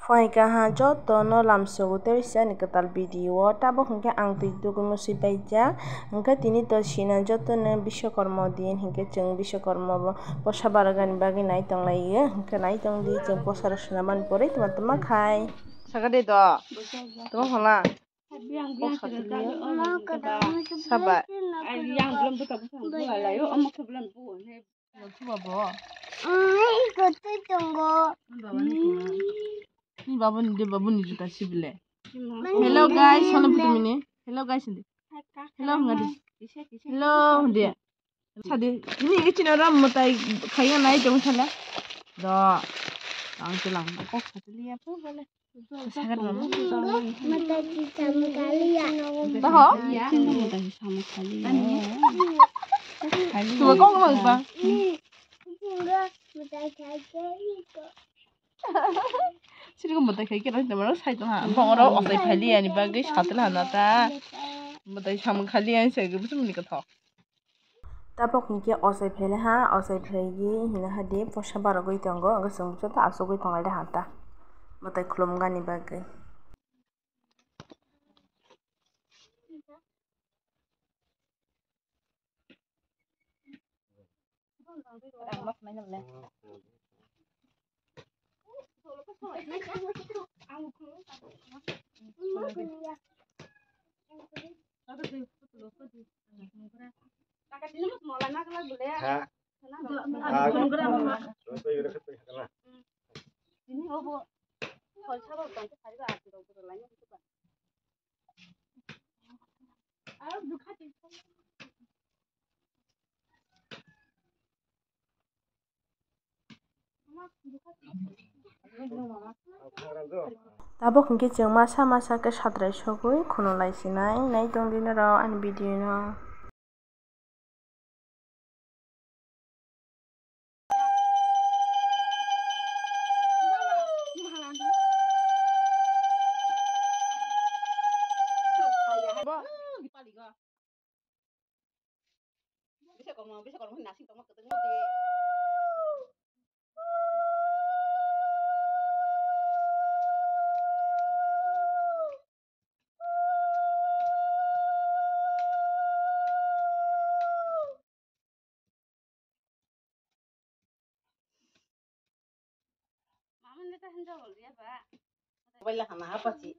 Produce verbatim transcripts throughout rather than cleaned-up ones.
Phaikha ha jotono lamsogo tei ani kwtal video o. Tabuk hinkhe ang twi tugui musi paijak. Hinkhe tini to sina jotono Biswakarma din, hinkhe chwng Biswakarma bo posa baragani bagwi nai tonglaio. Hinkhe nai tongdi, chwng posa rok swnamani pore tuma tuma khai. Sakade to. Tuma phala. Saba. Ni babuni de, babuni juta sibile. Hello guys, hello putumini. Hello guys hindi. Hello ngadi. Hello hindi. Sadi, ini ke china ram mutai khaya nai jong sala. Do. Ang tulang kok satili ya po bole. Sagar mama. Mutai samung kali ya. Taho? Mutai samung kali ya. Tuwa kok mang ba? Mutai kaya. Sini ko mutai khai kira tama sai tong ha. Bong oro osai phali ani bagwi satel hana ta. Mutai samung khali ani sai gubus muni ko thok. Tabuk hinkhe osai phele ha, osai phele hina hadi posa barogwi tongo, wngkha chwng joto asugwi tonglai de ha ta. Mutai khulumgani bagwi. Ha? Tabuk hinkhe chwng masa masa khe satrai sogwi khunu lai sinai nai tongdi norok ani video no. Mobile hana hapasi.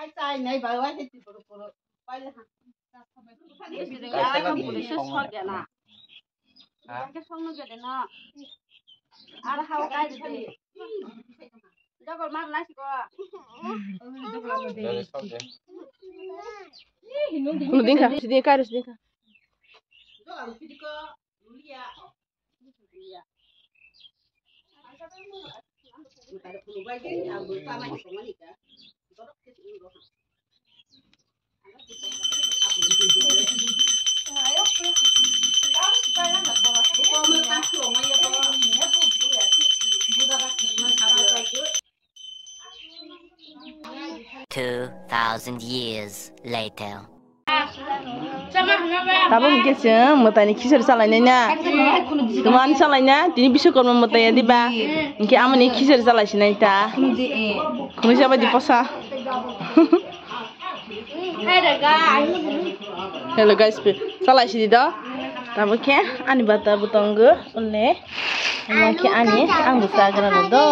Ai chai nai bai wai heti puru puru. Bai le ha. Police sor gana. Ke song no gede na. Ar hao kai de. Double mar na siko. Kuno din kha, sidin kha, sidin kha. Two thousand years later. Tabuk hinkhe chwng mwtaini khichari chalainai na. Twmani chalaina, tini Biswakarma mwtai ya diba? Hinkhe amoni khichari chalaisinai ta. Khunui chabai di posa. Hello guys, pe chalaisidi do. Tabuk khe ani bata bo tongo, ole. Ama khe ani, ang bo chagra do.